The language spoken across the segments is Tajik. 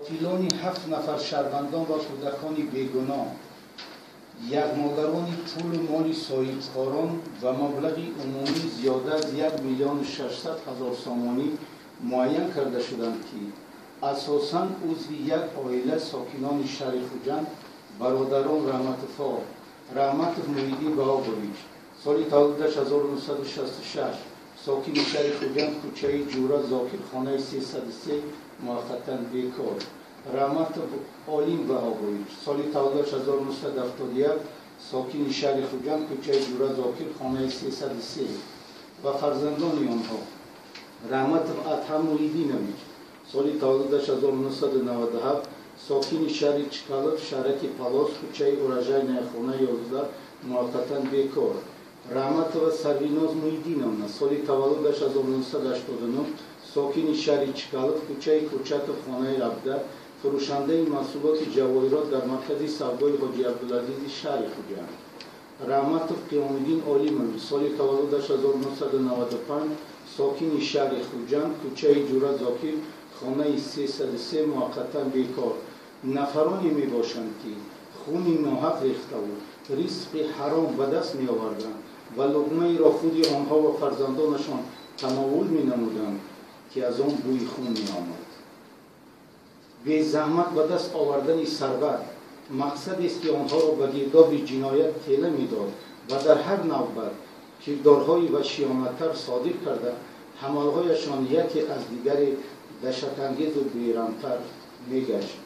Қотилони 7 нафар шаҳрвандон ва кӯдакони бегуноҳ, яғмогарони пулу моли соҳибкорон ва маблағи умумӣ зиёда аз 1 600 000 сомонӣ муайян карда шуданд, ки асосан узви як оила сокинони шаҳри Хуҷанд бародарон Раҳматовҳо: Раҳматов Муҳиддин Ваҳобович, соли таваллудаш 1966, сокини шаҳри Хуҷанд, кӯчаи Ҷура Зокир, хонаи 303, муваққатан бекор; Раҳматов Олим Ваҳобович, соли таваллудаш 1971, сокини шаҳри Хуҷанд, кӯчаи Ҷура Зокир, хонаи 303 ва фарзандони онҳо: Раҳматов Адҳам Муҳиддинович, соли таваллудаш 1997, сокини шаҳри Чкалов, шаҳраки Палос, кӯчаи Урожайная, хонаи 11, муваққатан бекор; Раҳматова Сарвиноз Муҳиддиновна, соли таваллудаш 1989, сокини шаҳри Чкалов, кӯчаи Курчатов, хонаи 17, фурӯшандаи маҳсулоти ҷавоҳирот дар маркази савдои Ҳоҷи Абдулазизи шаҳри Хуҷанд; Раҳматов Қиёмиддин Олимович, соли таваллудаш 1995, сокини шаҳри Хуҷанд, кӯчаи Ҷура Зокир, хонаи 303, муваққатан бекор. Нафароне мебошанд, ки хуни ноҳақ рехтаву ризқи ҳаром ба даст меоварданд ва луқмаеро худи онҳо ва фарзандонашон тановул менамуданд, ки аз он бӯи хун меомад. Безаҳмат ба даст овардани сарват мақсадест, ки онҳоро ба гирдоби ҷиноят тела медод ва дар ҳар навбат кирдорҳои ваҳшиёнатар содир карда, ҳамалҳояшон яке аз дигаре даҳшатангезу берамтар мегашт.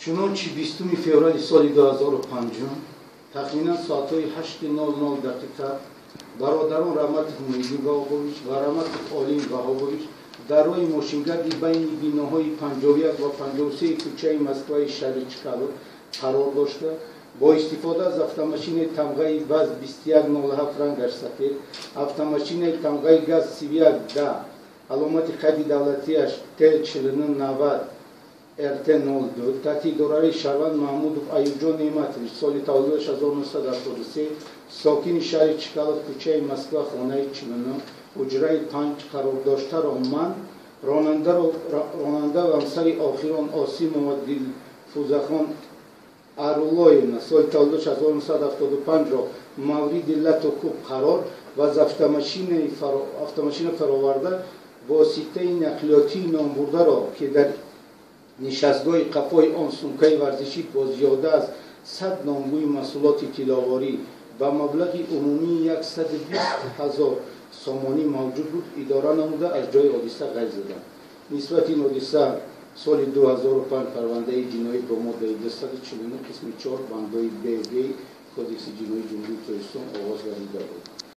Чунончи 20 феврали соли 2005, тахминан соатҳои 8:00 дақиқа, бародарон Раҳматов Муҳиддин Ваҳобович ва Раҳматов Олим Ваҳобович дар роҳи мошингарди байни биноҳои 51 ва 53 кӯчаи Москваи шаҳри Чкалов қарор дошта, бо истифода аз автомашинаи тамғаи ВАЗ 2107 рангаш сафед, автомашинаи тамғаи ГАЗ 31 да, аломати қайди давлатиаш Т4990 РТ02, таҳти идораи шаҳрванд Маҳмудов Аюбҷон Неъматович, соли таваллудаш 1973, сокини шаҳри Чкалов, кӯчаи Москва, хонаи 49, ҳуҷраи 5 қарор доштаро ман, ронанда ва ҳамсари охирон Осимова Дилфузахон Аруллоевна, соли таваллудаш 1975-ро мавриди лату кӯб қарор ва аз автомашина фароварда, воситаи нақлиётии номбурдаро, ки дар нишастгоҳи қафои он сумкаи варзишӣ бо зиёда аз 100 номгӯи маҳсулоти тилловорӣ ба маблағи умумии 120 000 сомонӣ мавҷуд буд, идора намуда, аз ҷои ҳодиса ғайб заданд. Нисбати ин ҳодиса соли 2005 парвандаи ҷиноӣ бо моддаи 249 қисми 4 бандҳои б, в Кодекси ҷиноии Ҷумҳурии Тоҷикистон оғоз гардида буд.